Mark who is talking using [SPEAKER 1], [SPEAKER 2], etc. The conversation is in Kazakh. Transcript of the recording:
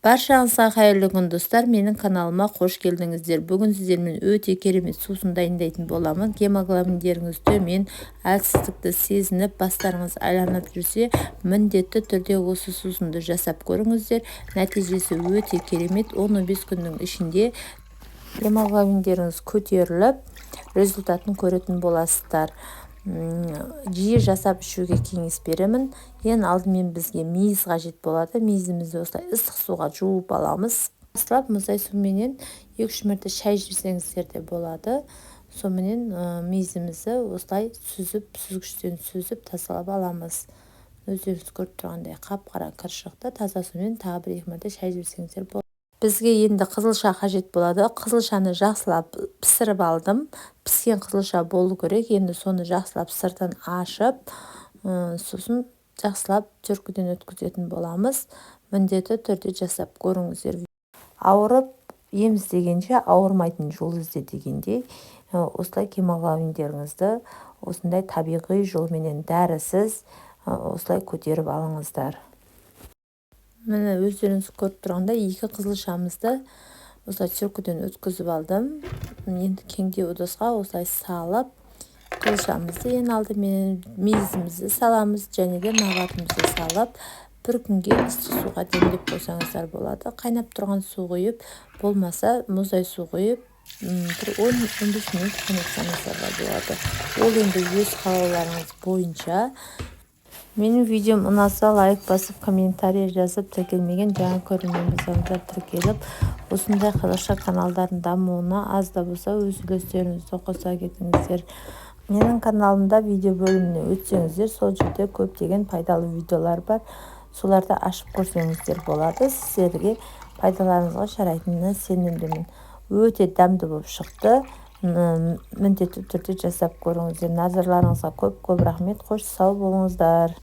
[SPEAKER 1] Баршаңызға қайырлы күн, достар! Менің каналыма қош келдіңіздер! Бүгін сіздермен өте керемет сусын дайындайтын боламын. Гемоглобиндеріңіз төмен, әлсіздікті сезініп, бастарыңыз айланып жүрсе, міндетті түрде осы сусынды жасап көріңіздер. Нәтижесі өте керемет. 10-15 күннің ішінде гемоглобиндеріңіз көтеріліп, результатын көретін боласыздар. Жиі жасап ішуге кеңес беремін. Ең алдымен бізге мейіз қажет болады. Мейізімізді осылай ыстық суға жуып аламыз. Жақсылап мұздай суменен 2-3 мәрте шай жіберсеңіздер де болады. Соныменен мейізімізді осылай сүзіп, сүзгіштен сүзіп тазалап аламыз. Өздеріңіз көріп тұрғандай, қап-қара кір шықты. Таза сумен тағы 1-2 мәрте шай жіберсеңіздер болады. Бізге енді қызылша қажет болады. Қызылшаны жақсылап пісіріп алдым. Піскен қызылша болу керек. Енді соны жақсылап сыртын ашып, сосын жақсылап теркіден өткізетін боламыз. Міндетті түрде жасап көріңіздер. Ауырып ем іздегенше, ауырмайтын жол ізде дегендей, осылай гемоглобиндеріңізді осындай табиғи жолменен, дәрісіз осылай көтеріп алыңыздар. Міне, өздеріңіз көріп тұрғандай, екі қызылшамызды осылай теркіден өткізіп алдым. Енді кеңдеу ыдысқа осылай салып, қызылшамызды, ең алдымен мейізімізді саламыз және де набатымызды салып, бір күнге ыстық суға демдеп қойсаңыздар болады. Қайнап тұрған су құйып, болмаса мұздай су құйып, бір 10-15 минут қайнатсаңыздар да болады. Ол енді өз қалауларыңыз бойынша. Менің видеом ұнаса, лайк басып, комментарий жазып, тіркелмеген жаңа көрермен болсаңыздар, тіркеліп, осындай қазақша каналдардың дамуына аз да болса өз үлестеріңізді қоса кетіңіздер. Менің каналымда видео бөліміне өтсеңіздер, сол жерде көптеген пайдалы видеолар бар. Соларды ашып көрсеңіздер болады. Сіздерге пайдаларыңызға жарайтынына сенімдімін. Өте дәмді болып шықты. Міндетті түрде жасап көріңіздер. Назарларыңызға көп көп рахмет. Қош, сау болыңыздар!